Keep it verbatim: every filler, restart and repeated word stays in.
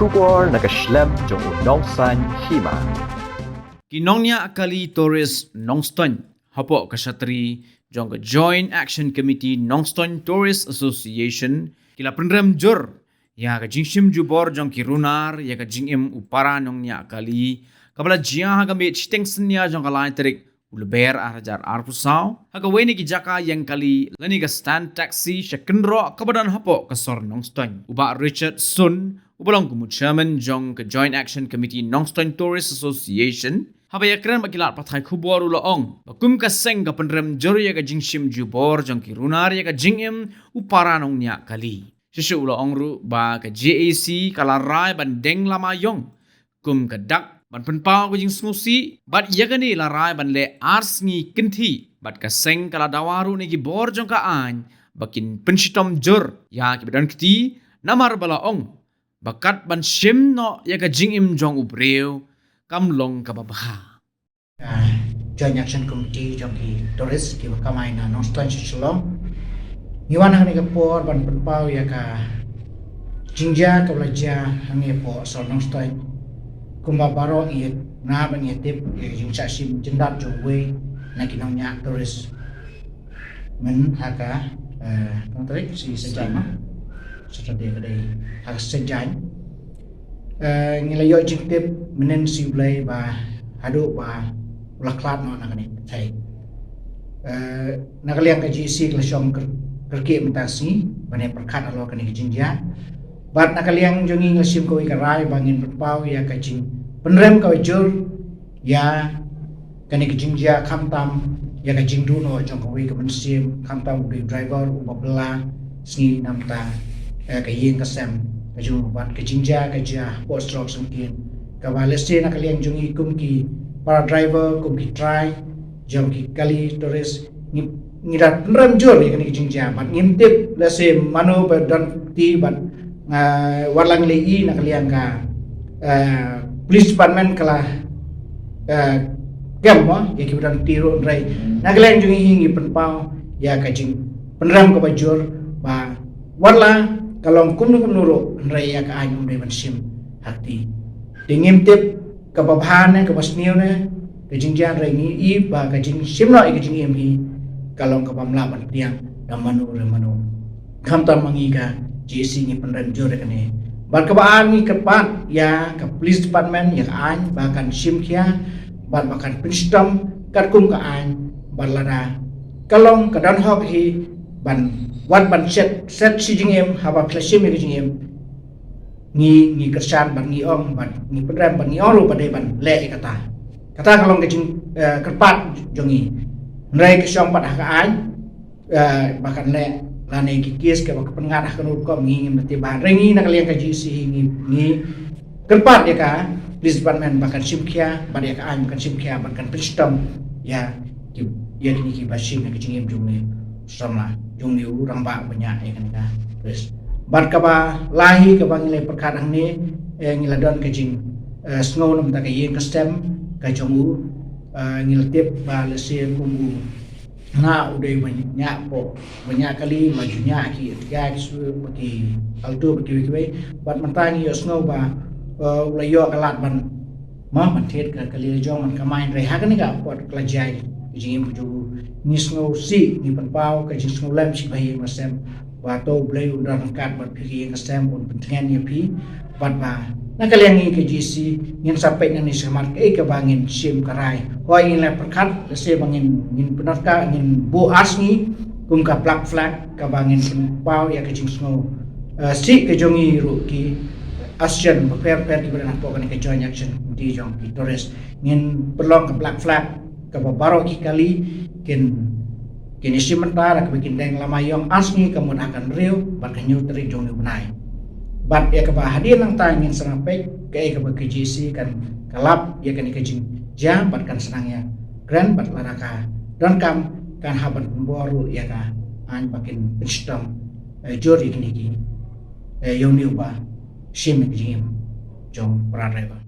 Khubor na ka shlem jong u Nongsaiñ Hima. Ki nongñiah kali tourist Nongstoiñ hapoh ka shatri jong ka Joint Action Committee Nongstoiñ Tourist Association ki la pynrem jur ïa ka jingshim jubor jong ki runar ïa ka jingim u para nongñiah kali kaba la jia ha ka miet shiteng synñia jong ka lai tarik u Lber ar hajar arphew saw ha kawei na ki jaka ïeng kali lane ka stand taxi sha kynroh kaba don hapoh ka sor Nongstoiñ. U Bah Richard Sun uba long kum u chairman jong ka Joint Action Committee Nongstoiñ Tourist Association, haba ïakren bad ki lad pathai khubor u la ong ba kum ka seng ka pynrem jur ïa ka jingshim jubor jong ki runar ïa ka jingim u para nongñiah kali. Shisha u la ong ruh ba ka J A C ka la rai ban deng lama ïong kum ka dak ban pynpaw ka jingsngewsih bad ïa kane la rai ban leh ar sngi kynthih bad ka seng ka la dawa ruh na ki bor jong ka aiñ ba kin pynshitom jur ïa kiba don kti, namar ba la ong ba kat ban shim noh ïa ka jingim jong u briew kam long kaba bha. Ah, Joint Action Committee jong ki tourist kiba kamai na Nongstoiñ sha Shillong, ngi wan hangne ka por ban pynpaw ïa ka jingjia kaba la jia hangne hapoh sor Nongstoiñ. Kumba baroh ngi ïa, na ba ngi ïa tip ïa ka jingshah shim jyndat jong uwei na ki nongñiah tourist. Myn ha ka, eh, tang tarik shi Saitjaiñ ma. Saturday ka dei ha ka Saitjaiñ. Eh, ngi la ïoh jingtip mynnin shi U Blei ba haduh ba u la khlad noh na kane ka thei. Eh, na ka liang ka J A C ka la shong kyr-, kyrkieh mynta sngi ban ïa pyrkhat halor kane ka jingjia. Bad na ka liang jong ngi ngi la shim kawei ka rai ba ngin pynpaw ïa ka jingpynrem kaba jur ïa kane ka jingjia, khamtam ïa ka jingduh noh jong kawei ka mynsiem, khamtam u dei u driver uba bylla sngi namar, eh, ka ïing ka sem ka jong u, bad ka jingjia ka jia hapoh Stroke Syngkien, kaba lehse na ka liang jong ngi kum ki para driver, kum ki trai jong ki kali tourist, ngi, ngi da pynrem jur ïa kane ka jingjia bad ngim tip lehse mano ba don kti bad, ah, wat la ngi la ïohi na ka liang ka, ah, police department ka la, ah, kem mo ïa kiba don kti ruh, hynrei na ka liang jong ngi hi ngi pynpaw ïa ka jingpynrem kaba jur ba wat la ka long kumno kumno ruh hynrei ïa ka aiñ um dei ban shim ha kti. Te ngim tip kaba bha ne kaba sniew ne ka jingjia, hynrei ngi i ba ka jingshim noh ïa ka jingim hi ka long kaba ym lah ban pdiang da mano re mano. Khamtam ma ngi ka J A C ngi pynrem jur ïa kane. Bad kaba ar ngi kyrpad ïa ka police department, ïa ka aiñ ba kan shim khia bad ba kan pynshitom katkum ka aiñ, bad lada ka long ka don hok hi ban wat ban set, set shi jingim haba phi la shim ïa ka jingim. Ngi, ngi kyrshan bad ngi ong bad ngi pynrem bad ngi ong ruh ba dei ban leh ïa kata. Kata ka long ka jing, eh, kyrpad jong ngi. Hynrei ka shong pat ha ka aiñ, eh, ba kan leh lane ki kes kiba ka pynngat ha kano rukom ngi ngim tip bha. Hynrei ngi na ka liang ka J A C hi ngi, ngi kyrpad ïa ka police department ba kan shim khia bad ïa ka aiñ ba kan shim khia bad kan pynshitom ïa ki, ïa kine kiba shim ïa ka jingim jong une u samla, jong une u rangbah ba ñiah ïa kane ka tourist. Bad kaba lai hi kaba ngi la pyrkhat hangne, eh, ngi la don ka jing, eh, sngew namar ka ïing ka sem ka jong u, eh, ngi la tip ba lehse kum u na u dei ba ñiah hapoh, ba ñiah kali, ba ju ñiah ki Ertiga, ki Isuzu, ba ki Alto, ba kiwei kiwei. Bad mynta ngi ïohsngew ba, eh, u la ïoh ka lad ban, mo, ban thied ka kali la jong ban kamai, hynrei ha kane ka por ka la jia ka jingim ka jong u, ngi sngewsih, ngi pynpaw ka jingsngewlem sha ki ba ïing ba sem ba to U Blei un don ryngkat bad phi, ka ïing ka sem un pyntngen ïa phi. Bad ba na ka liang ngi ka J A C ngin sa peit nangne shakhmat kaei kaba ngin shim ka rai. Hooid, ngin la pyrkhat lehse ba ngin, ngin pyndonkam, ngin buh ar sngi kum ka black flag kaba ngin pynpaw ïa ka jingsngew, eh, sih ka jong ngi ruh ki association bapher bapher kiba don hapoh kane ka Joint Action Committee jong ki tourist. Ngin pynlong ka black flag kaba baroh ki kali kin, kin ïashim bynta da kaba kin deng lama ïong ar sngi, ka mut ha ka hynriew bad ka hynñiew tarik jong une u bnai. Bad ïa kaba hadien nangta ngin sa nang peit kaei kaba ka J A C kan, kan lap ïa kane ka jingjia bad kan sa nang ïakren bad lada ka donkam kan hap ban pynbor ruh ïa ka aiñ ba kin pynshitom, eh, jur ïa kine ki, eh, ïa une uba shim ïa ka jingim jong u para driver.